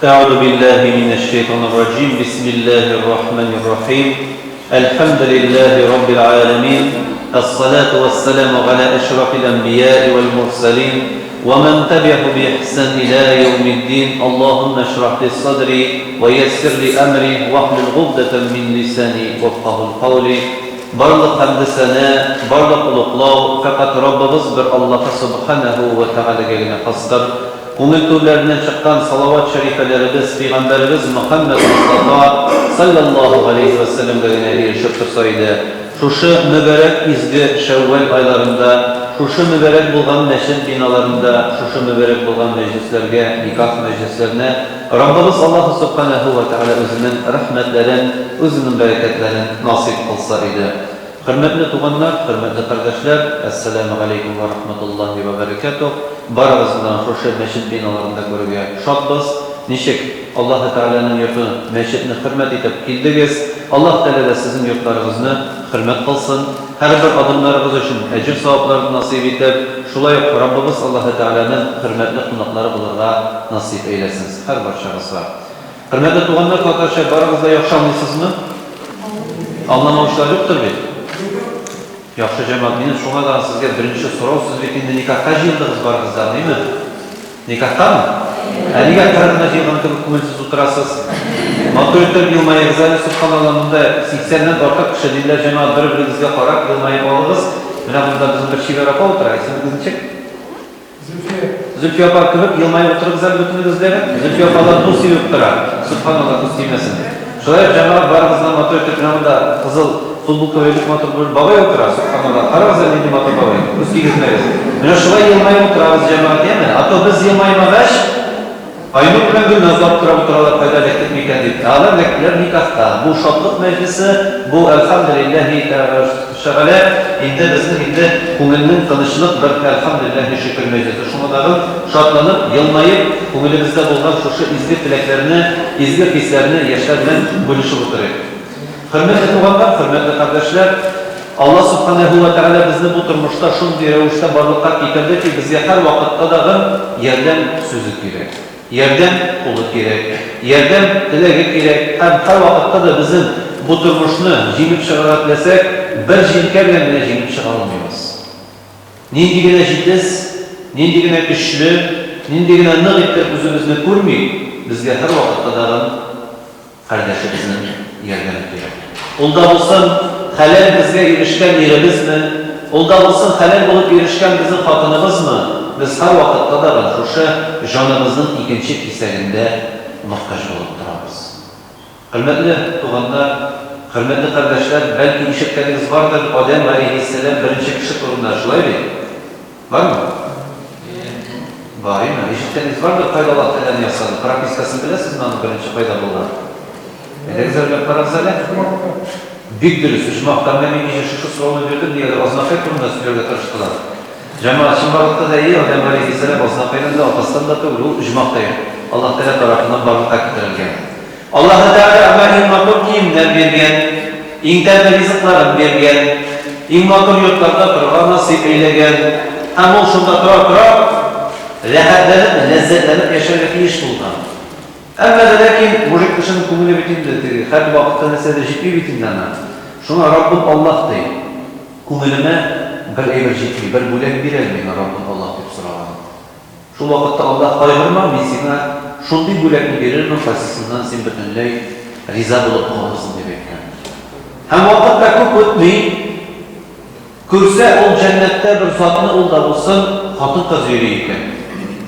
Әгъузу биллаһи минәш шәйтанир раҗим. Бисмиллаһир рахманир рахим. Әлхәмдүлиллаһи раббил галәмин. Әс-салату вәс-саламу галә әшрафил әнбияи вәл мурсалин вә ман табиһу би ихсан илә яумиддин. Аллаһуммә шрах ли садри вә яссир ли әмри вахлул гугдәтән мин лисани яфкаһул каули. Барлык хәмде-сәна, барлык олуглау фәкать Раббыбыз бер Аллаһы Сүбхәнәһү вә Тәгаләгә генә хастыр. Күңел түрләреннән чыккан салават шәрифәләребез пәйгамбәребез Мөхәммәд Мостафа салләллаһу галәйһи вә сәлләмгә генә ирешеп торса иде. Шушы мөбарәк изге Шәүвәл айларында, шушы мөбарәк булган мәчет биналарында, шушы мөбарәк булган мәҗлесләргә, никах мәҗлесләренә Раббыбыз Аллаһу Сүбхәнәһү вә Тәгалә Үзенең рәхмәтләрен, Үзенең бәрәкәтләрен насыйп кылса иде. Хөрмәтле туганнар, хөрмәтле кардәшләр, Әссәләмү галәйкүм вә рахматуллаһи вә бәрәкәтүһ! Барыгызны да шушы мәчет биналарында күрергә шатбыз. Ничек Аллаһы Тәгаләнең йорты, мәчетне хөрмәт итеп килдегез, Аллаһ Тәгалә дә сезнең йортларыгызны хөрмәт кылсын, һәрбер адымнарыгыз өчен әҗер-савапларны насыйп итеп, шулай ук Раббыбыз Аллаһы Тәгаләнең хөрмәтле кунаклары булырга насыйп әйләсен һәрбарчагызга. Хөрмәтле туганнар, татарча барыгыз да яхшы аңлыйсызмы? Аңламаучылар юктыр бит? Яхшы, җәмәгать, минем шуңа да сезгә беренче сорау, сез бит инде никахка җыелдыгыз барыгыз да, әйеме? Никахтамы? Ә нигә кырыгына җыелган кебек күңелсез утырасыз? Матур итеп елмаегыз әле, сөбханалла, монда сиксәннән артык кеше, диделәр, җәмәгать, бер-берегезгә карап елмаеп алыгыз. Менә монда безнең бер чибәр апа утыра, исемегез ничек? Зөлфия. Зөлфия апа кебек елмаеп утырыгыз әле бөтенегез дә. Зөлфия ападан нур сибеп тора. Сөбханалла, күз тимәсен. Шулай ук җәмәгать барыгызны да матур итеп менә монда кызыл футболка белән бик матур бер бабай утыра. Сөбханалла, карагыз әле нинди матур бабай. Күз тигезмәгез. Менә шулай елмаеп утырабыз җәмәгать, яме. А то без елмаймагач, Айнур белән Гөлназ да аптырап утыралар, кайда эләктек микән дип. Ә алар эләктеләр никахка. Бу шатлык мәҗлесе, бу, әлхәмделилләһи тәгалә, инде безнең инде күңелнең тынычлык бер әлхәмделилләһи шөкер мәҗлесе. Шуңа тагын шатланып, елмаеп, күңелебездә булган шушы изге теләкләрне, изге хисләрне яшьләр белән бүлешеп утырыйк. Хөрмәтле туганнар, хөрмәтле кардәшләр, Алла Сүбхәнәһү вә Тәгалә безне бу тормышта шундый рәвештә барлыкка китерде ки, безгә һәрвакытта дагы ярдәм сүзе кирәк, ярдәм кулы кирәк, ярдәм теләге кирәк һәм һәрвакытта да безнең бу тормышны җиңеп чыгарга теләсәк, бер җилкә белән генә җиңеп чыга алмыйбыз. Нинди генә җитез, нинди генә көчле, нинди генә нык иттереп үзебезне күрмик, безгә һәрвакытта дагы Кардәшебезнең ярдәме кирәк. Ул да булсын, хәләл безгә ирешкән иребезме, ул да булсын, хәләл булып ирешкән безнең хатыныбызмы, без һәрвакытта да да шушы җаныбызның икенче кисәгендә мохтаҗ булып торабыз. Хөрмәтле туганнар, хөрмәтле кардәшләр, бәлки ишеткәнегез бардыр, Адәм галәйһиссәлам беренче кеше турында, шулай бит? Бармы? Бар, име? Ишеткәнегез бардыр, кайда Аллаһ Тәгалә ясады? Пропискасын беләсезме аның беренче кайда булган? Әйдәгез уйлап карагыз әле. Бик дөрес, оҗмахта. Менә мин кичә шушы сорауны бирдем, нигәдер Азнакай турында сөйләргә тырыштылар. Җәмәгать, чынбарлыкта да әйе, Адәм галәйһиссәлам Азнакайдан да, атасыдан да түгел, ул оҗмахта Аллаһ Тәгалә тарафыннан барлыкка китерелгән. Аллаһы Тәгалә аңа иң матур киемнәр биргән, иң тәмле ризыкларын биргән, иң матур йортларда торырга насыйп әйләгән. Һәм ул шунда тора-тора рәхәтләнеп, ләззәтләнеп яшәргә тиеш булган. Әмма дә ләкин мужик кешенең күңеле бит инде теге һәрвакытта нәрсәдер җитми бит инде аңа. Шуңа Раббым Аллаһ ди, күңелемә бер әйбер җитми, бер бүләк бир әле миңа, Раббым Аллаһ, дип сораган. Шул вакытта Аллаһ, Кайгырма, мин сиңа шундый бүләкне бирермен, кайсысыннан син бөтенләй риза булып калырсың, дип әйткән. Һәм вакыт та күп үтми, күрсә ул җәннәттә бер затны, ул да булсын, хатын-кыз йөри икән.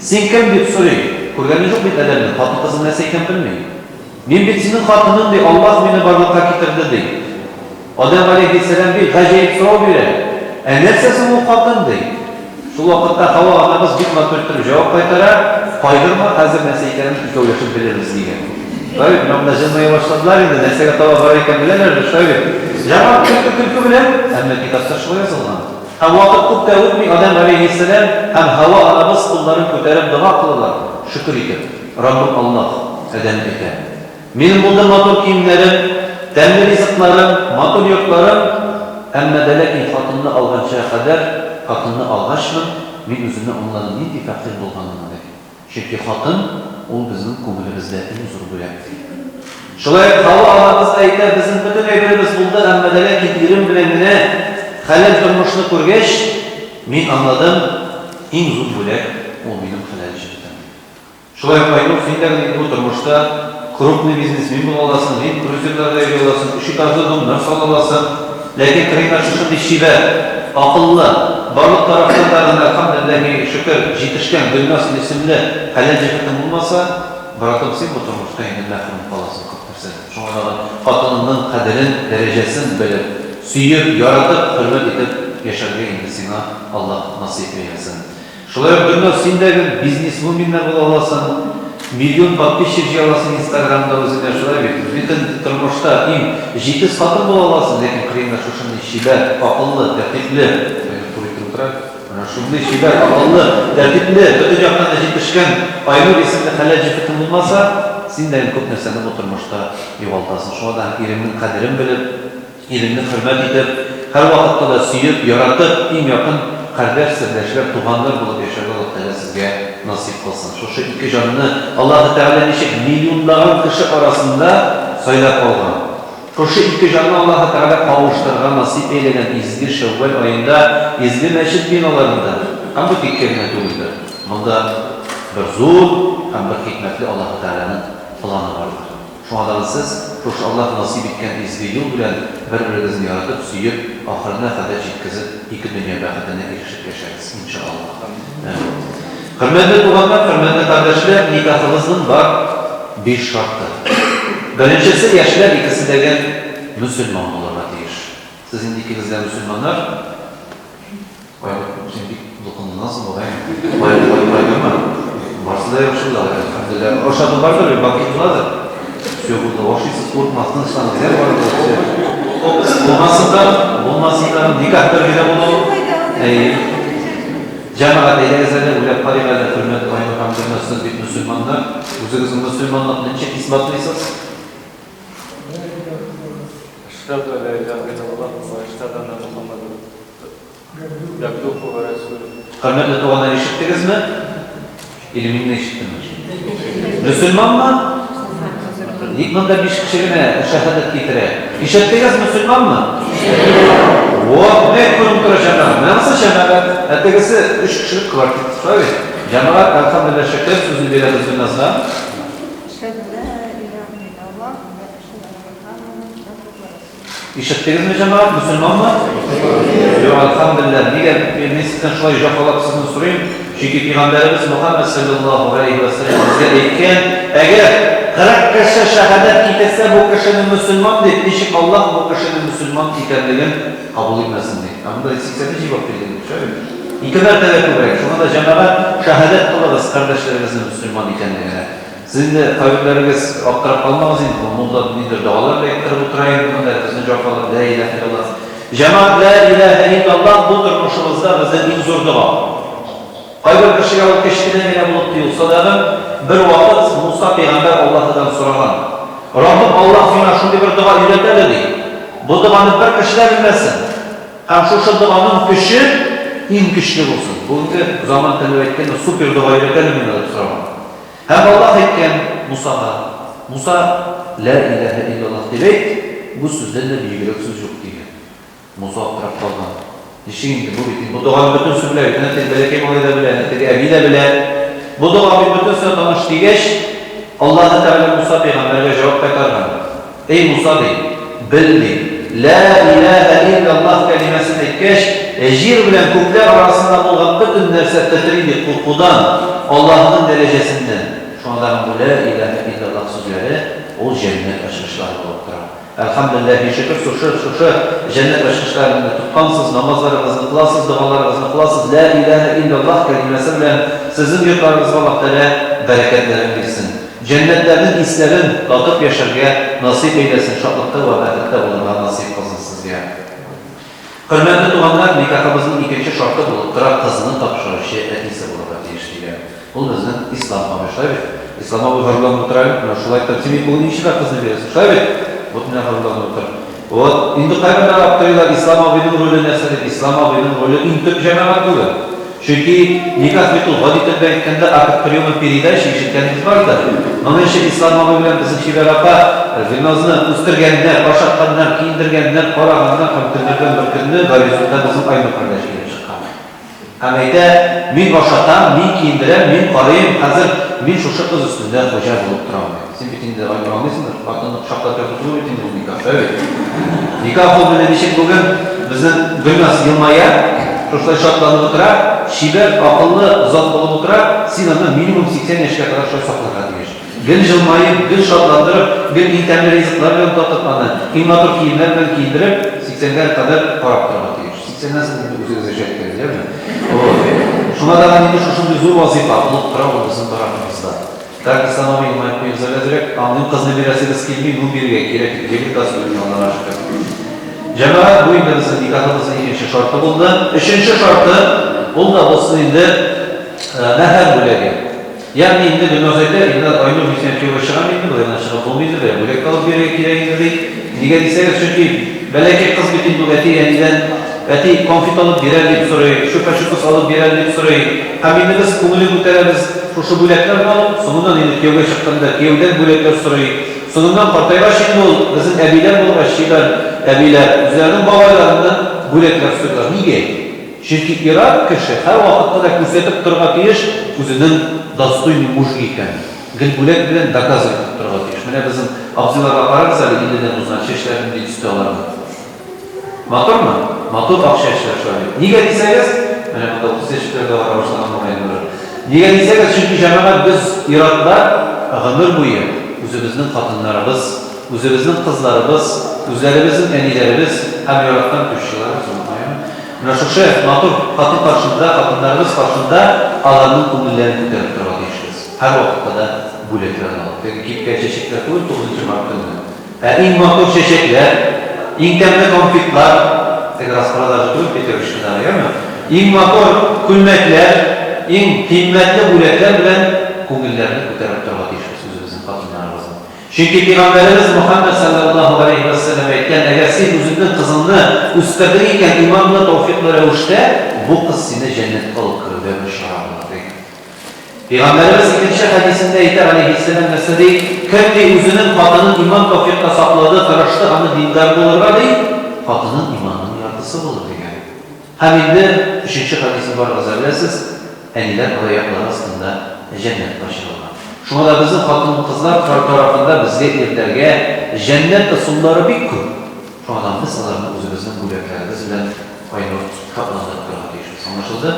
Син кем? дип сорый. Күргәне юк бит адәмнең, хатын-кызның нәрсә икәнен белми. Мин бит синең хатының, ди, Аллаһ мине барлыкка китерде, ди. Адәм галәйһиссәлам бик гаҗәеп сорау бирә, Ә нәрсә соң ул хатын? ди. Шул вакытта Һава анабыз бик матур иттереп җавап кайтара, Кайгырма, хәзер нәрсә икәнен икәүләшеп белербез, дигән. Шулай бит, менә монда җылмая башладылар инде, нәрсәгә таба бара икән беләләр бит, шулай бит? Җавап көлке көлке белән, әмма китапта шулай язылган. Һәм вакыт күп тә үтми, Адәм галәйһиссәлам һәм Һава анабыз кулларын күтәреп дога кылалар, шөкер итеп, Раббым Аллаһ, Адәм әйтә. Минем булды матур киемнәрем, тәмле ризыкларым, матур йортларым, әмма дә ләкин хатынны алганчыга кадәр, хатынны алгачмын, мин үземне аңладым, нинди фәкыйрь булганымны, ди. Чөнки хатын. ул безнең күңелебездә иң зур бүләк, ди. Шулай ук Һава анабыз да әйтә, безнең бөтен әйберебез булды, әмма дә ләкин ирем белән генә хәләл тормышны күргәч, мин аңладым, иң зур бүләк, ул минем хәләл җефетем. Шулай ук, Айнур, син дә инде бу тормышта крупный бизнесмен була аласың, ленд крузерларда йөри аласың, өч этажлы домнар сала аласың, ләкин кырыйда шушындый чибәр, акыллы, барлык тарафтан да гына, әлхәмдүлилләһи шөкер, җитешкән Гөлназ исемле хәләл җефетең булмаса, братым, син бу тормышта инде мәхрүм каласың күп нәрсәдән. Шуңа тагын хатыныңның кадерен, дәрәҗәсен белеп, сөеп, яратып, хөрмәт итеп яшәргә инде сиңа Аллаһ насыйп әйләсен. Шулай ук, Гөлназ, син дә гел бизнесвумен да була аласың, миллион подписчик җыя аласың инстаграмда үзеңә, шулай бит? Бөтен тормышта иң җитез хатын була аласың, ләкин кырыеңда шушындый чибәр, акыллы, тәртипле, Айнур туры итеп утыра, менә шундый чибәр, акыллы, тәртипле, бөтен яктан да җитешкән Айнур исемле хәләл җефетең булмаса, син дә күп нәрсәне бу тормышта югалтасың. Шуңа да иреңнең кадерен белеп, Иреңне хөрмәт итеп, һәрвакытта да сөеп, яратып, иң якын кардәш, сердәшләр, туганнар булып яшәргә Аллаһ Тәгалә сезгә насыйп кылсын. Шушы ике җанны Аллаһы Тәгалә ничек миллионлаган кеше арасында сайлап алган. Шушы ике җанны Аллаһы Тәгалә кавыштырырга насыйп әйләгән изге Шәүвәл аенда, изге мәчет биналарында. Һәм бу тиккә генә түгелдер. Монда бер зур һәм бер хикмәтле Аллаһы Тәгаләнең планы бардыр. Шуңа да сез шушы Аллаһ насыйп иткән изге юл белән бер-берегезне яратып, сөеп, ахырына кадәр җиткезеп, ике дөнья бәхетенә ирешеп яшәгез, иншаАллаһ. Амин. Хөрмәтле туганнар, хөрмәтле кардәшләр, никахыбызның бар биш шарты. Беренчесе, яшьләр икесе дә гел мөселман булырга тиеш. Сез инде икегез дә мөселманнар. Кайгыртып, син бик дулкынланасың бугай. Кайгырма. Барысы да яхшы була, әлхәмдүлилләһ. Ашату бардыр бит, банкет буладыр. Все булды, ашыйсыз, курыкмагыз, тынычланыгыз, я, барысы да все. Булмасын да, булмасын да, никах бер генә була ул. Әйе. Җәмәгать, әйдәгез әле, уйлап карыйк әле, хөрмәтле Айнур һәм Гөлназ, сез бит мөселманнар. Үзегезнең мөселманлыкны ничек исбатлыйсыз? Әшһәду әллә илаһә иллаллаһ вә әшһәду әннә Мухаммәдән габдуху вә рәсүлүһ. Хөрмәтле туганнар, ишеттегезме? Или мин генә ишеттемме? Мөселманмы? Ник монда биш кеше генә шәһадәт китерә? Ишеттегез, мөселманмы? Вот, менә күренеп тора җәмәгать. Менә монысы җәмәгать. Ә тегесе өч кешелек квартет. Шулай бит? Җәмәгать, әлхәмдүлилләһ, шөкер, сүзне бирәбез Гөлназга. Әшһәду лә илаһә иллаллаһ вә әшһәду әннә Мухәммәдән габдуһу вә рәсүлүһ. Ишеттегезме, җәмәгать, мөселманмы? Юк, әлхәмдүлилләһ. Нигә мин сездән шулай җафалап сезне сорыйм? Чөнки пәйгамбәребез Мөхәммәд салләллаһу галәйһи вә сәлләм безгә әйткән, әгәр 40 кеше шәһадәт китерсә бу кешене мөселман дип, ничек Аллаһ бу кешенең мөселман икәнлеген кабул итмәсен ди. Ә монда 80 җавап бирде дип, шулай бит? Ике мәртәбә күбрәк. Шуңа да, җәмәгать, шәһадәт кылыгыз кардәшләрегезнең мөселман икәнлегенә. Сез инде кайберләрегез аптырап калмагыз инде, бу мулла ниндидер догалар белән әйттереп утыра инде монда, безне җафалап, лә иләһә иллаллаһ. Җәмәгать, лә иләһә иллаллаһ бу тормышыбызда безнең иң зур дога. Кайбер кешегә ул кечкенә генә булып тоелса дагы, бервакыт Муса пәйгамбәр Аллаһыдан сораган, Раббым Аллаһ миңа шундый бер дога өйрәт әле, ди. Бу доганы бер кеше дә белмәсен. Һәм шушы доганың көче иң көчле булсын. Бүгенге заман теле белән әйткәндә, супер дога өйрәт әле миңа, дип сораган. Һәм Аллаһ әйткән Мусага, Муса, Лә иләһә иллаллаһ дип әйт, бу сүздән дә бөегрәк сүз юк, дигән. Муса аптырап калган. Ничек инде, бу бит инде, бу доганы бөтенесе белә бит, әнә теге бәләкәй малай да белә, әнә теге әби дә белә. Бу дога бит бөтенесенә таныш, дигәч, Аллаһы Тәгалә Муса пәйгамбәргә җавап кайтарган. Эй Муса, ди, бел, ди, Лә иләһә илляллаһ кәлимәсен әйткәч, җир белән күкләр арасында булган бөтен нәрсә тетри, ди, куркудан, Аллаһының дәрәҗәсеннән. Шуңа да бу Лә иләһә илляллаһ сүзләре, ул җәннәт ачкычлары булып тора. Әлхәмдүлилләһи шөкер, шушы, шушы җәннәт ачкычларын инде тоткансыз, намазларыгызны кыласыз, догаларыгызны кыласыз, Лә иләһә илляллаһ кәлимәсе белән сезнең йортларыгызга Аллаһ Тәгалә бәрәкәтләрен бирсен. Җәннәтләрнең исләрен татып яшәргә насыйп әйләсен, шатлыкта вә бәхеттә булырга насыйп кылсын сезгә. Хөрмәтле туганнар, никахыбызның икенче шарты булып тора, кызны тапшыручы әтисе булырга тиеш дигән. Ул безнең Ислам абый, шулай бит? Ислам абый горурланып утыра бит, менә шулай итеп, син бит бүген ничек кызны бирәсең, шулай бит? Вот менә горурланып утыра. Вот, инде кайберләр аптырыйлар, Ислам абыйның роле нәрсә дип, Ислам абыйның роле иң төп җәмәгать бүген. Чөнки никах бит ул, гади телдә әйткәндә, акт приема передачи, ишеткәнегез бардыр. Моның өчен Ислам абый белән безнең чибәр апа Гөлназны үстергәннәр, ашатканнар, киендергәннәр, караганнар һәм көннәрдән бер көнне горизонтта безнең Айнур кардәш килеп чыккан. Һәм әйтә, Мин ашатам, мин киендерәм, мин карыйм, хәзер мин шушы кыз өстендә хуҗа булып торам, ди. Син бит инде, Айнур, аңлыйсыңдыр, хатынны кочаклап яту түгел бит инде ул никах, шулай бит? Никах ул менә ничек бүген безнең Гөлназ елмая, шушылай шатланып утыра, чибәр, акыллы зат булып утыра, син аны минимум 80 яшькә кадәр шулай сакларга тиеш. Гел җылмаеп, гел шатландырып, гел иң тәмле ризыклар белән татып аны, иң матур киемнәр белән киендереп, сиксәнгә кадәр карап торырга тиеш. Сиксәннән соң инде үзегез яшәткән, яме? Вот. Шуңа да инде шушындый зур вазыйфа булып тора ул безнең тарафыбызда. Так, Ислам абый, елмаеп куегыз әле әзрәк. Аңлыйм, кызны бирәсегез килми, ну бирергә кирәк, егет тә Аллага шөкер. Җәмәгать, бу инде безнең никахыбызның икенче шарты булды. Өченче шарты, ул да булсын инде мәһәр бүләге. Ягъни инде Гөлназ әйтә, инде Айнур мин сиңа кияүгә чыгам инде, болай гына чыгып булмый инде, берәр бүләк тә алып бирергә кирәк инде, ди. Нигә дисәгез, чөнки бәләкәй кыз бит инде ул әти-әнидән, әти, конфет алып бир әле, дип сорый, чупа-чупс алып бир әле, дип сорый. Һәм инде без күңелен күтәрәбез шушы бүләкләрне алып, соңыннан инде кияүгә чыкканда кияүдән бүләкләр сорый. Соңыннан картайгач инде ул, безнең әбиләр булгач, чибәр әбиләр, үзләренең бабайларыннан бүләкләр сорыйлар. Нигә? Чөнки ир-ат кеше һәрвакытта да күрсәтеп торырга тиеш үзенең достойный мужик икәнен. Гел бүләк белән доказывать итеп торырга тиеш. Менә безнең абзыйларга карагыз әле, илледән узган, чәчләре нинди төстә аларның. Матурмы? Матур ак чәчләр шулай бит. Нигә дисәгез, менә монда 30 яшьлекләр дә бара башлаган бугай инде уже. Нигә дисәгез, чөнки җәмәгать без ир-атлар гомер буе үзебезнең хатыннарыбыз, үзебезнең кызларыбыз, үзләребезнең әниләребез һәм яраткан тещаларыбыз, онытмаем. Менә шушы матур хатын каршында, хатыннарыбыз каршында аларның күңелләрен күтәреп торырга тиешбез. Һәрвакытта да бүләкләрне алып. Теге кипкән чәчәкләр түгел, тугызынчы март көнне. Ә иң матур чәчәкләр, иң тәмле конфетлар, теге распродажа түгел, Пятерочкадагы, яме? Иң матур күлмәкләр, иң кыйммәтле бүләкләр белән күңелләрне күтәреп торырга тиешбез үзебезнең хатыннарыбызның. Чөнки пәйгамбәребез Мөхәммәд салләллаһу галәйһи вә сәлләм әйткән, Әгәр син үзеңнең кызыңны үстердең икән иманлы, тәүфикълы рәвештә, бу кыз сине җәннәткә алып керүгә бер чара булыр, дигән. Пәйгамбәребез икенче хәдисендә әйтә, галәйһиссәлам, нәрсә ди, Кем, ди, үзенең хатынын иман-тәүфикъта саклады, тырышты аны диндар булырга, ди, хатынын иманның яртысы булыр, дигән. Һәм инде өченче хәдисне барыгыз да беләсез, әниләр аяклары астында җәннәт качырылган. Шуңа да безнең хатын-кызлар тарафында безгә, ирләргә, җәннәт ысуллары бик күп. Шуңа да без аларны үзебезнең бүләкләребез белән Айнур шатландырып торырга тиешбез. Аңлашылды?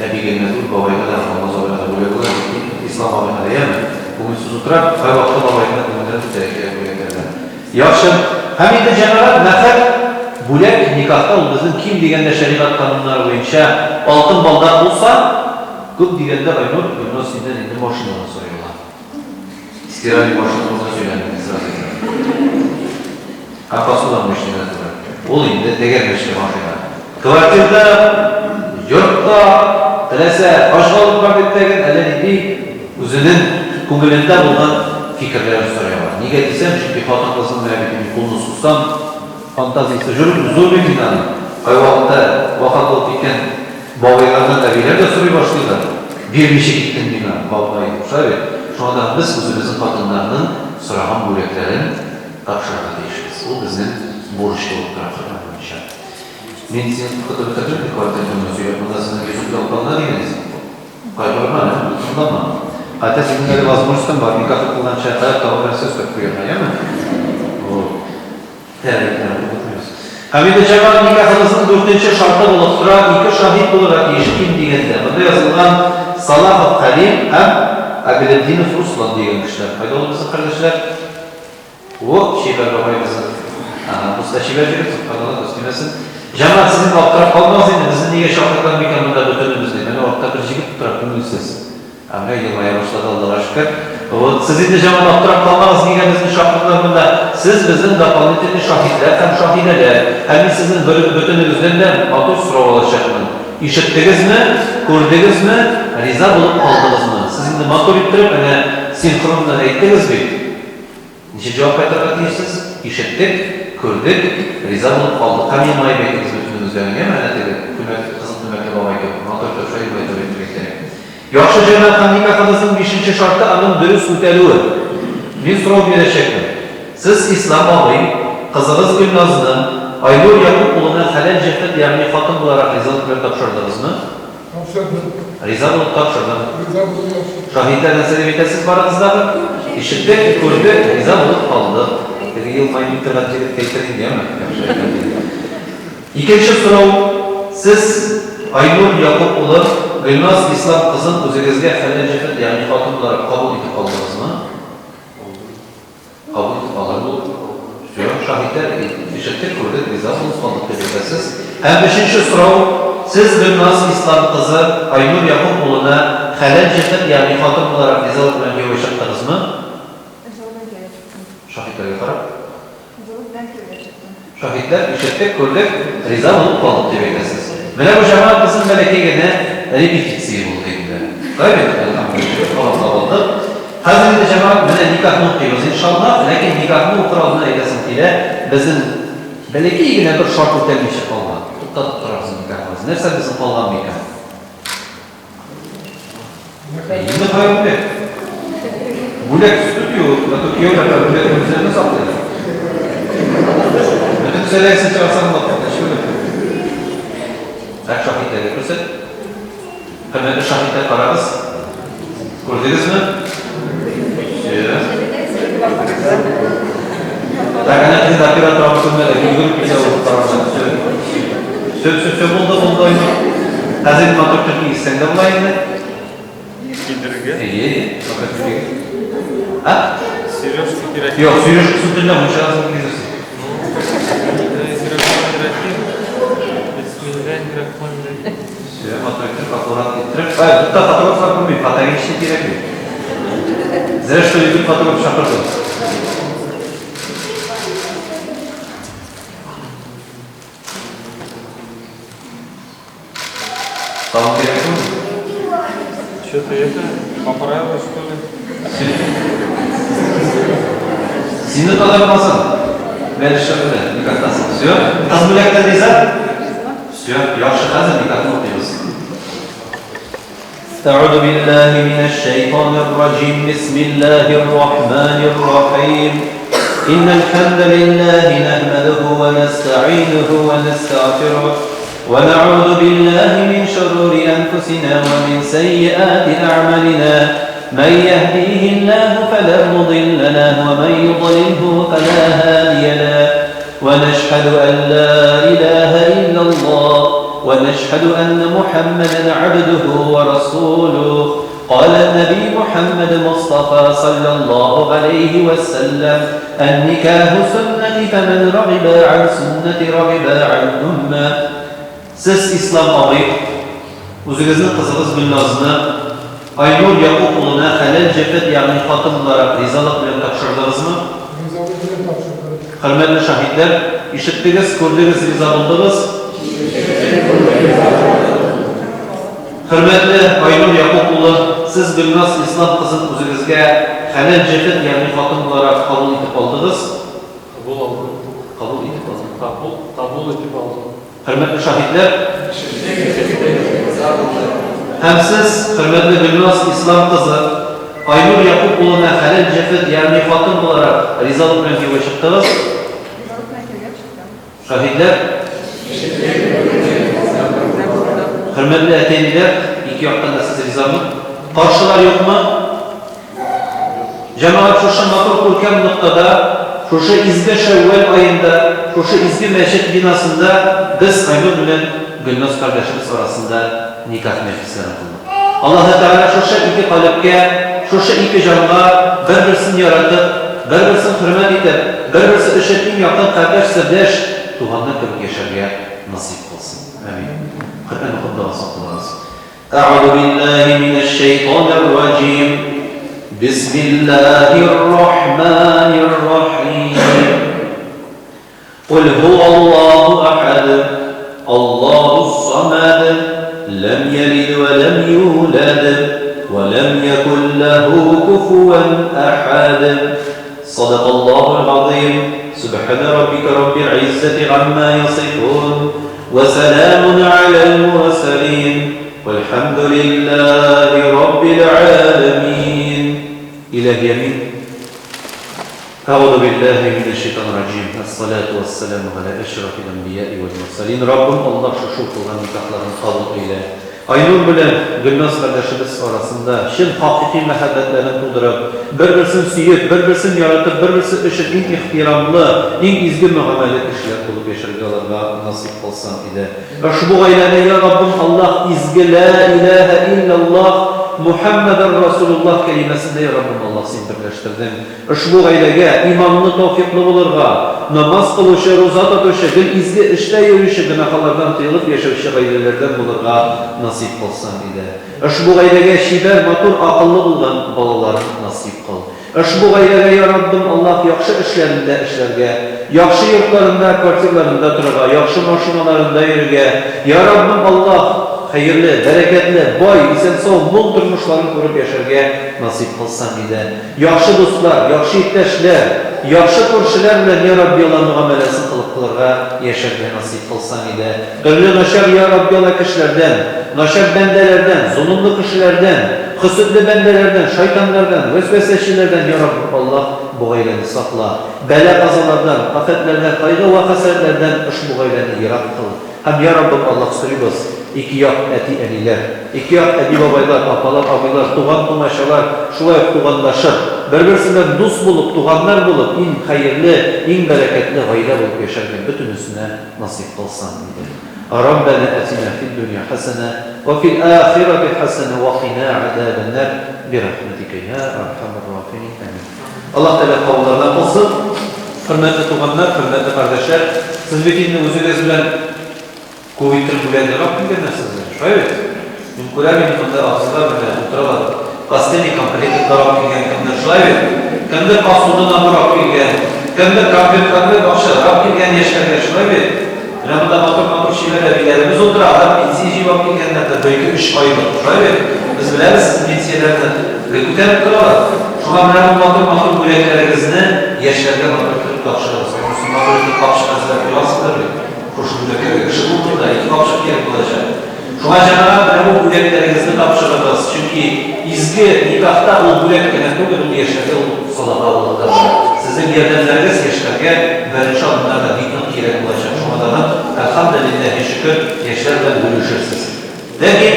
Әбигә генә түгел, бабайга да, Алмаз абыйга да бүләк була бит, Ислам абыйга да, яме? Күңелсез утыра, кайвакытта бабайның да күңелен күтәрә кирәк бүләкләр белән. Яхшы. Һәм инде, җәмәгать, мәхәр, бүләк, никахта ул безнең ким дигәндә шәригать кануннары буенча алтын балдак булса, күп дигәндә, Айнур, Гөлназ синнән инде машина да сорый ала. Стиральный машина турында сөйләндем, мин сразу әйтәм. Һәм посуда моющий да түгел. Ул инде тәгәрмәчле машина. Квартирда, йортта, теләсә хаҗга алып бар дип тәген, әллә нинди үзенең күңелендә булган фикерләрен сорый ала. Нигә дисәм, чөнки хатын-кызның менә бит инде кулны сузсаң, фантазиясе зур, зур бит инде аның. Кайвакытта вафат булып киткән бабайлардан әбиләр дә сорый башлыйлар, бирмичә киттең миңа, бабай, дип. Шулай бит? Шуңа да без үзебезнең хатыннарның сораган бүләкләрен тапшырырга тиешбез. Ул безнең бурыч булып тора Коръән буенча. Мин сине куркытып бетердем бит, квартира турында сөйләп, монда сезнең йөзек ялкынына дигән исем. Кайгырма, дулкынланма. Хәтта синең әле возможностең бар, никах укылганчы кадәр тагын берәрсе өстәп куярга, яме? Вот. Тәбрикләр, онытмыйбыз. Һәм инде җәмәгать никахыбызның дүртенче шарты булып тора, ике шаһит булырга тиеш ким дигәндә. Монда язылган Салахов Хәлим һәм Аглетдинов Руслан дигән кешеләр. Кайда ул безнең кардәшләр? О, чибәр бабай безнең. Ага, бусы да чибәр җегет, сөбханалла, күз тимәсен. Җәмәгать, сез инде аптырап калмагыз инде, безне нигә чакырдылар микән монда бөтенебезне? Менә артта бер җегет утыра, күңелсез. Ә менә елмая башлады, Аллага шөкер. Вот, сез инде, җәмәгать, аптырап калмагыз, нигә безне чакырдылар монда? Сез безнең дополнительный шаһитләр һәм шаһидәләр. Һәм мин сезнең бер бөтенегездән дә матур сорау алачакмын. Ишеттегезме? Күрдегезме? Риза булып калдыгызмы? Сез инде матур иттереп, әнә, синхронно әйттегез бит. Ничек җавап кайтарырга тиешсез? Ишеттек, күрдек, риза булып калдык. Һәм елмаеп әйтегез бөтенегез дә, әнә теге күлмәк, кызыл күлмәкле. бабай кебек, матур итеп шулай дип әйтеп әйтергә кирәк. Яхшы җәмәгать һәм никахыбызның бишенче шарты аның дөрес үтәлүе. Мин сорау бирәчәкмен. Сез, Ислам абый, кызыгыз Гөлназны Айнур Якуп улына хәләл җефет, ягъни хатын буларак ризалык белән тапшырдыгызмы? Тапшырдым. Риза булып тапшырдым. Риза булып тапшырдым. Шаһитләр нәрсә дип әйтәсез барыгыз дагы? Ишеттек, күрдек, риза булып калдык. Теге елмаймый торган егеткә әйтер инде, яме? Яхшы әйтәм инде. Икенче сорау, Сез, Айнур Якуп улы, Гөлназ Ислам кызын үзегезгә хәләл җефет, ягъни хатын буларак кабул итеп алдыгызмы? Кабул итеп алыр. Все, шаһитләр ишеттек, күрдек, риза булып калдык дип әйтәсез. Һәм өченче сорау, Сез Гөлназ Ислам кызы Айнур Якуп улына хәләл җефет, ягъни хатын буларак ризалык белән кияүгә чыктыгызмы? Ризалык белән кияүгә чыктым. Шаһитләргә карап. Ризалык белән кияүгә чыктым. Шаһитләр, ишеттек, күрдек, риза булып калдык дип әйтәсез. Менә бу җәмәгать безнең бәләкәй генә репетиция булды инде. Шулай бит? Әлхәмдүлилләһ, кабатлап алдык. Хәзер инде җәмәгать менә никахны укыйбыз, иншаллаһ. Ләкин никахны укыр алдыннан әйтәсем килә, безнең бәләкәй генә бер шарт үтәлмичә калган. Туктатып торабыз никахыбызны. Нәрсә безнең калган микән? Инде кая бүләк? Бүләк студио, зато кияүләр бүләк үзләренә саклыйлар. Бөтен сәләсен чыгарсаң була, ничек бүләк? Так, шаһитләргә күрсәт. Хөрмәтле шаһитләр, карагыз. Күрдегезме? Все. Так, әнә инде оператор абый күрмәде, йөгереп килә ул карарга. Все. Все, все, все булды, булды инде. Хәзер матур төрки кисәң дә була инде. Кидерергә? Әйе, матур төрки. А? Сережка кирәк. Юк, сережкасын төнлә мунчадан соң кигезерсең. Бисмиллаһир-рахманир-рахим. Все, матур итеп, аккурат иттереп. Ай, тукта, фотографлар күрмим, фотогеничный кирәкми. Зря что ли фотограф чакырдым. Салон кирәкме? Что ты это, поправил, что ли? Сине татармасын. Бәлеш белән никахтасың. Все? Кыз бүләктән риза? Все, яхшы, хәзер никахны укыйбыз. أعوذ بالله من الشيطان الرجيم بسم الله الرحمن الرحيم إن الحمد لله نحمده ونستعينه ونستغفره ونعوذ بالله من شرور أنفسنا ومن سيئات أعمالنا من يهديه الله فلا مضل له ومن يضلله فلا هادي له ونشهد أن لا إله إلا الله ونشهد أن محمدا عبده ورسوله قال النبي محمد مصطفى صلى الله عليه وسلم النكاح سنتي فمن رغب عن سنتي رغب عن أمة Сез Ислам абый, үзегезнең кызыгыз Гөлназны Айнур Якуп улына хәләл җефет, ягъни хатын буларак ризалык белән тапшырдыгызмы? Ризалык белән тапшырдым. Хөрмәтле шаһитләр, ишеттегез, күрдегез, риза булдыгыз? Хөрмәтле Айнур Якуп улы, сез Гөлназ Ислам кызын үзегезгә хәләл җефет, ягъни хатын буларак кабул итеп алдыгыз? Кабул алдым. Кабул итеп алдым. Кабул, кабул итеп алдым. Хөрмәтле шаһитләр, һәм сез, хөрмәтле Гөлназ Ислам кызы, Айнур Якуп улына хәләл җефет, ягъни хатын буларак ризалык белән кияүгә чыктыгыз? Ризалык белән кияүгә чыктым. Шаһитләр, хөрмәтле әти-әниләр, ике яктан да сез ризамы? Каршылар юкмы? Җәмәгать шушы матур күркәм ноктада, шушы изге Шәүвәл аенда, шушы изге мәчет бинасында без Айнур белән Гөлназ кардәшебез арасында никах мәҗлесләрен кылдык. Аллаһы Тәгалә шушы ике калебкә, шушы ике җанга бер-берсен яратып, бер-берсен хөрмәт итеп, бер-берсе өчен иң якын кардәш-сердәш, туганнар кебек яшәргә насыйп кылсын. Амин. Коръән укып догасын кылыгыз. أعوذ بالله من الشيطان الرجيم بسم الله الرحمن الرحيم قل هو الله أحد الله الصمد لم يلد ولم يولد ولم يكن له كفوا أحد صدق الله العظيم. Субхана раббика раббил гыйззәти гамма ясифун, вә сәламун галәл мурсәлин, вәлхәмдүлилләһи раббил галәмин. Илаһи амин. Әгъузу биллаһи минәш шайтанир раҗим. Әс-салату вәс-саламу галә әшрафил әнбияи вәл мурсәлин. Раббым Аллаһ шушы укылган никахларны кабул әйлә. Айнур белән Гөлназ кардәшебез арасында чын хакыйкый мәхәббәтләрен тудырып, бер-берсен сөеп, бер-берсен яратып, бер-берсе өчен иң ихтирамлы, иң изге мөгамәле кешеләр булып яшәргә аларга насыйп кылсаң иде. Ошбу гаиләне, йа Раббым Аллаһ, изге Лә иләһә илляллаһ, Мухәммәдәр Расулуллаһ кәлимәсендә, йа Раббым Аллаһ, Син берләштердең. Ошбу гаиләгә иманлы, тәүфикълы булырга, намаз кылучы, руза тотучы, гел изге эштә йөрүче, гөнаһалардан тыелып яшәүче гаиләләрдән булырга насыйп кылсаң иде. Ошбу гаиләгә чибәр, матур, акыллы булган балаларын насыйп кыл. Ошбу гаиләгә, йа Раббым Аллаһ, яхшы эшләрендә эшләргә, яхшы йортларында, квартирларында торырга, яхшы машиналарында йөрергә, йа Раббым Аллаһ, хәерле, бәрәкәтле, бай, исән-сау, мул тормышларын күреп яшәргә насыйп кылсаң иде. Яхшы дуслар, яхшы иптәшләр, яхшы күршеләр белән, йа Рабби Алла, мөгамәләсен кылып кылырга, яшәргә насыйп кылсаң иде. Төрле начар, йа Рабби Алла, кешеләрдән, начар бәндәләрдән, золымлы кешеләрдән, хөсетле бәндәләрдән, шайтаннардан, вәсвәсәчеләрдән, йа Раббым Аллаһ, бу гаиләне сакла. Бәла-казалардан, афәтләрдән, кайгы вә хәсрәтләрдән ошбу гаиләне ерак кыл. Һәм, йа Раббым Аллаһ, сорыйбыз, ике як әти-әниләр, ике як әби-бабайлар, апалар-абыйлар, туган-тумачалар шулай ук туганлашып, бер-берсе белән дус булып, туганнар булып, иң хәерле, иң бәрәкәтле гаилә булып яшәргә бөтенесенә насыйп кылсын, диде. Раббәнә әтинә фид-дөнья хәсәнә, вә фил-ахирәти хәсәнә вә кина гәзәбән-нар, бирәхмәтикә йә әрхәмәр-рахимин. Амин. Аллаһ Тәгалә кабуллардан кылсын. Хөрмәтле туганнар, хөрмәтле кардәшләр, сез бит инде үзегез белән күп иттереп бүләкләр алып килгәннәр сезгә, шулай бит? Мин күрәм инде монда абзыйлар менә утыралар. Последний комплектлар алып килгән кемдер, шулай бит? Кемдер посуда набор алып килгән, кемдер конверт-конверт акчалар алып килгән яшьләргә, шулай бит? Менә монда матур-матур чибәр әбиләребез утыра, алар пенсия җыеп алып килгәннәр дә, бер-ике, өч айлык, шулай бит? Без беләбез сезнең пенсияләрне, гел күтәреп торалар. Шуңа менә бу матур-матур бүләкләрегезне яшьләргә матур итеп тапшырыгыз. Монысы матур итеп капчык әзерләп куйгансыздыр бит. Шушы бүләкләргә кеше булмый да, ике капчык кирәк булачак. Шуңа, җәмәгать, менә бу бүләкләрегезне тапшырыгыз, чөнки изге никахта ул бүләк кенә түгел, ул яшьләргә ул садака булып та тора. Сезнең ярдәмнәрегез яшьләргә беренче адымнарда бик нык кирәк булачак. Шуңа тагын, әлхәмделилләһи шөкер, яшьләр белән бүлешерсез. Ләкин,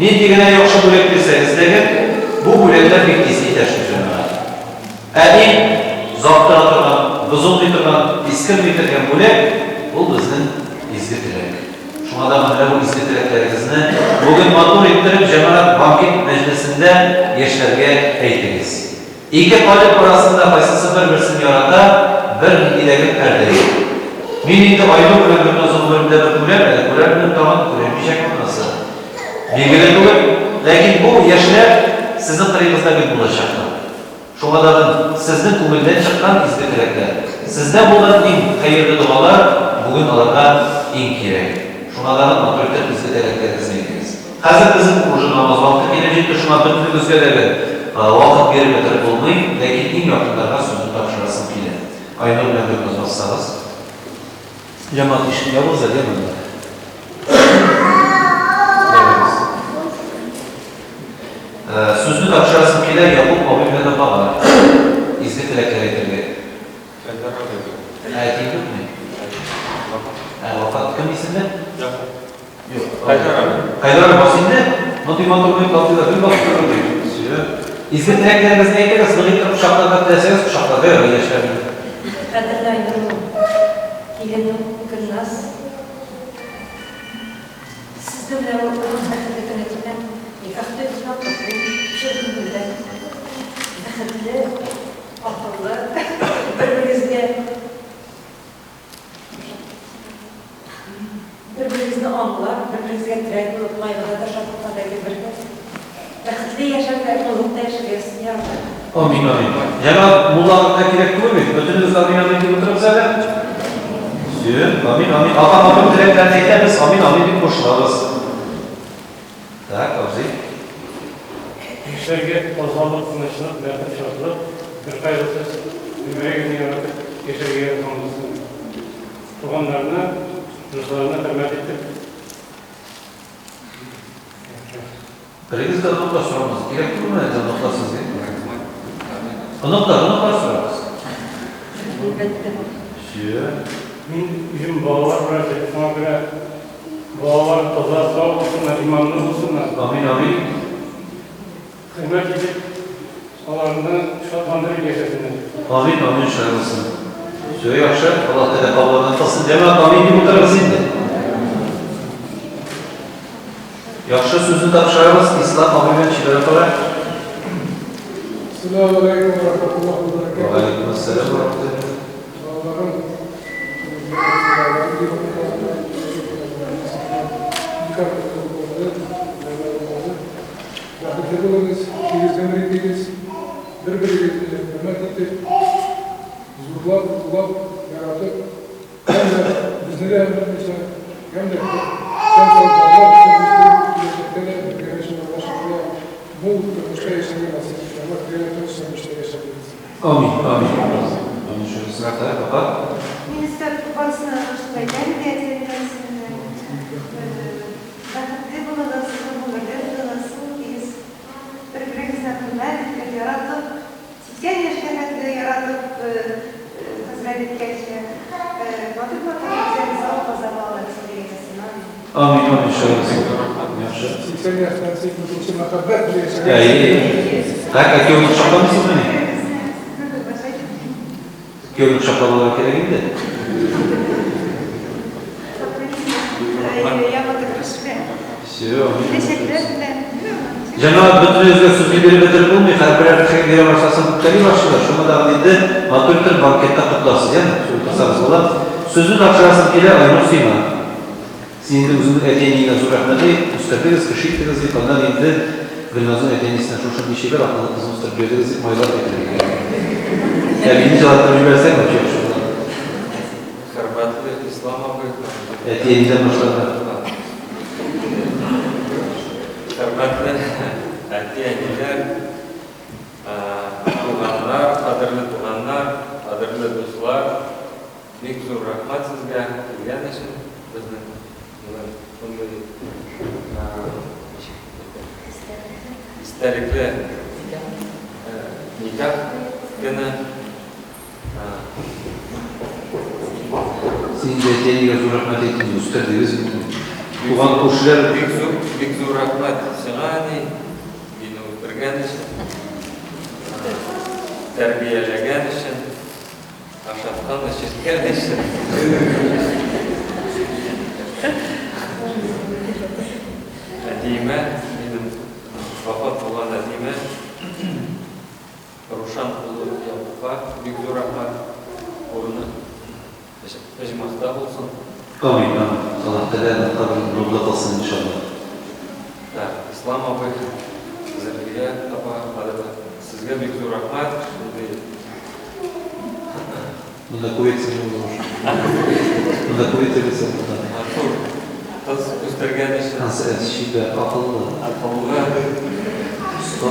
нинди генә яхшы бүләк бирсәгез дә, бу бүләкләр бик тиз китә шул, җәмәгать. Ә иң озак тора торган, бозылмый торган, искерми торган бүләк, ул безнең изге теләк. Шуңа да менә бу изге теләкләрегезне бүген матур иттереп җәмәгать банкет мәҗлесендә яшьләргә әйтегез. Ике калеб арасында кайсысы бер-берсен ярата, бернинди дә гел пәрдә юк. Мин инде Айнур белән Гөлназ гомеремдә бер күрәм әле, күрәрмен тагын, күрәмичәкмен анысы. Билгеле түгел. Ләкин бу яшьләр сезнең кырыегызда гел булачаклар. Шуңа тагын сезнең күңелдән чыккан изге теләкләр, сездә булган иң хәерле догалар бүген аларга иң кирәк. Шуңа тагын матур итеп изге теләкләрегезне әйтегез. Хәзер безнең уже намаз вакыты килеп җитте, шуңа бөтенегезгә дә бер вакыт биреп бетереп булмый, ләкин иң якыннарга сүзне тапшырасым килә. Айнур белән Гөлназ бассагыз. Җәмәгать ишеген ябыгыз әле, монда. Ябыгыз. Сүзне тапшырасым килә Якуп абый белән апага. Изге теләкләр әйтергә. Хәйдәр абый. Ә әтиең юкмы? Вафат. Ә, вафат. Кем исемле? Якуп. Юк. Хәйдәр абый. Хәйдәр абый бас инде. Мондый матур бит абзыйлар гел басып торыр ди. Всё. Изге теләкләрегезне әйтегез, нык итеп кочакларга теләсәгез, кочакларга ярый яшьләрне. Кадерле Айнурым, киленем Гөлназ. Сезне менә бу олы бәхетле көне белән, никах туегыз белән котлыйм. Чын күңелдән. Бәхетле, акыллы, бер-берегезгә бер-берегезне аңлап, бер-берегезгә терәк булып, кайгыда да, шатлыкта да гел бергә. Бәхетле яшәргә, олугта яшәргә язсын, я Рабби. Амин, амин. Җәмәгать, муллалыкка кирәк түгел бит. Бөтенебез амин, амин дип утырабыз әле. Все, амин, амин. Ата матур теләкләрне әйтәбез, амин, амин дип кушылабыз. Так, абзый. Яшьләргә тазалык, тынычлык, бәхет, шатлык, бер кайгысыз, бер-берегезне яратып. яшәргә язган булсын. Туганнарны, дусларны хөрмәт итеп. Берегез дә оныклар сорамас. Кирәк түгелме әллә оныклар сезгә? Оныклар, оныклар сорагыз. Әлбәттә. Все. Мин үзем балалар врачы, шуңа күрә балалар таза, сау булсыннар, иманлы булсыннар. Амин, амин. Хөрмәт итеп, аларны шатландырып яшәсеннәр. Амин, амин, шулай булсын. Все, яхшы. Аллаһ Тәгалә кабуллардан кылсын. Җәмәгать, амин дип утырыгыз инде. Яхшы сүзне тапшырабыз Ислам абый белән Чибәр апага. Ассаламу алейкум ва рахматуллахи ва баракатуһ. Ва алейкум ассалам ва рахматуллах. Балаларым, никах булды, булды. Бәхетле булыгыз, тигез гомер итегез, бер-берегезне хөрмәт итеп, зурлап, олылап, яратып, һәм дә безне дә онытмыйча, һәм дә исән сау балалар үстереп, киләчәктә дә бергә чынлашырга, мул тормышта яшәргә насыйп итсен. Аллаһ Тәгалә тыныч тормышта яшәргә бирсен. Амин, амин. Амин, шулай булсын. Рәхмәт, апа. Министр барысына да шулай әйтәм инде, әти-әниләр исеменнән. Бәхетле булыгыз, зур гомерле булыгыз, тигез бер-берегезне хөрмәт итеп, яратып, 80 яшькә хәтле яратып хезмәт иткәнче, матур-матур исән сау таза балалар үстерергә язсын. Амин. Амин, амин, шулай булсын. Яхшы. 80 яшьтән сөйкемсезче мәхәббәт белән яшәгән. Әйе. Так, ә кияүне кочакламыйсызмыни? Кияүне кочаклап алырга кирәк инде. Все, амин. Чәчәкләр белән. Җәмәгать, бөтенегезгә сүзне биреп бетереп булмый, һәрберәр кешегә бирә башласаң, үпкәли башлыйлар. Шуңа да инде матур итеп банкетта котларсыз, яме? Шул утырсагыз була. Сүзне тапшырасым килә, Айнур сиңа. Син инде үзеңнең әти-әниеңә зур рәхмәт әйт, үстердегез, кеше иттегез дип, аннан инде Гөлназның әти-әнисенә шушындый чибәр акыллы кызын үстереп бирдегез дип майлап әйтергә кирәк. Әбине җылатып җибәрсәң, вообще яхшы була. Хөрмәтле Ислам абый. Әти-әнидән башларга. Хөрмәтле әти-әниләр, туганнар, кадерле туганнар, кадерле дуслар, бик зур рәхмәт сезгә килгән өчен. Безнең бүген шундый истәлекле никах көне. Син инде әти-әнигә зур рәхмәт әйт инде, үстердегез инде. Туган күршеләр. Бик зур, бик зур рәхмәт сиңа, әни, мине үстергән өчен, тәрбияләгән өчен, ашаткан, эчерткән өчен. Әтиемә, минем вафат булган әтиемә, Рушан улы Якупка бик зур рәхмәт. Урыны оҗмахта булсын. Амин, амин. Аллаһ Тәгалә аның каберен нурлы кылсын, иншаллаһ. Так, Ислам абый, Зөлфия апа, кадерле, сезгә бик зур рәхмәт, шундый. Монда күп әйтсәң булмый. Монда күп әйтә белсәң була. Матур кыз үстергән өчен. Кыз чибәр, акыллы. Акыллы. Оста.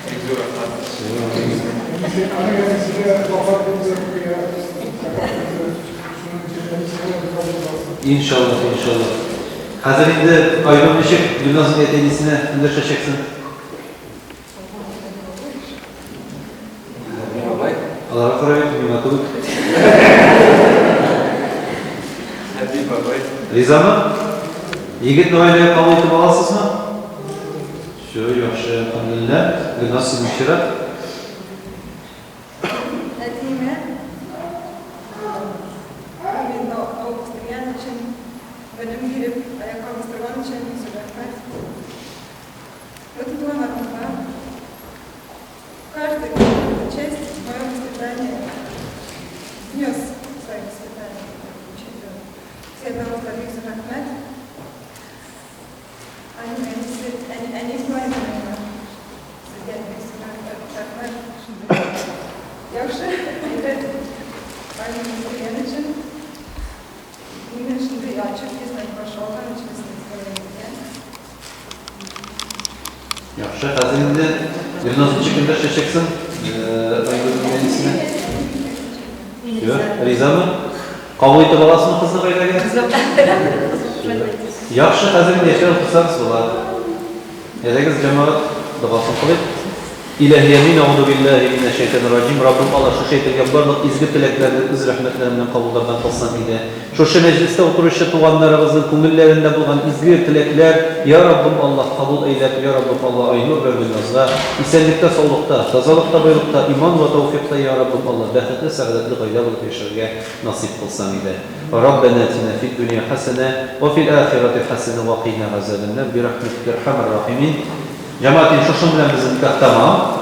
Бик зур рәхмәт. Аның әнисе дә вафат булды, шуның өчен әнисе дә кабул булсын. Иншаллаһ, иншаллаһ. Хәзер инде Айнур ничек Гөлназның әти-әнисенә эндәшәчәксең? Бабай. Аларга карап әйт, миңа түгел. Әби бабай. Ризамы? Егетне гаиләгә кабул итеп аласызмы? Все, яхшы, әлхәмдүлилләһ. Гөлназ, синең чират. Әтиемә мине алып үстергән өчен, белем биреп, аякка бастырган өчен зур рәхмәт. Бөтен туганнарымызга каждый часть в моем воспитании внес свое воспитание. Сезгә бик зур рәхмәт. Әни, әнисе, әни, әни туганнарыма сезгә бик зур рәхмәт. Яхшы, әйбәт әни үстергән өчен, мине шундый ачык йөз белән каршы алган өчен сезгә. Яхшы, хәзер инде Гөлназ ничек эндәшәчәксең Айгөлнең әнисенә? Юк, ризамы? Кабул итеп аласызмы кызны гаиләгә? Яхшы, хәзер инде яшьләр утырсагыз була. Әйдәгез, җәмәгать, догасын кылыйк. Илаһи амин, әгъузу биллаһи минәш шәйтанир раҗим. Раббым Аллаһ, шушы әйтелгән барлык изге теләкләрне үз рәхмәтләрең белән кабуллардан кылсаң иде. Шушы мәҗлестә утыручы туганнарыбызның күңелләрендә булган изге теләкләр, йа Раббым Аллаһ, кабул әйләп, йа Раббым Аллаһ, Айнур вә Гөлназга, исәнлектә, саулыкта, тазалыкта, байлыкта, иман вә тәүфикъта, йа Раббым Аллаһ, бәхетле, сәгадәтле гаилә булып яшәргә насыйп кылсаң иде. Раббәнә атина фид дөнья хәсәнә, вә фил ахирәти хәсәнә вә кыйна газәбәннар, бирахмәтикә әрхәмәр рахимин. Җәмәгать, инде шушының белән безнең никах тәмам.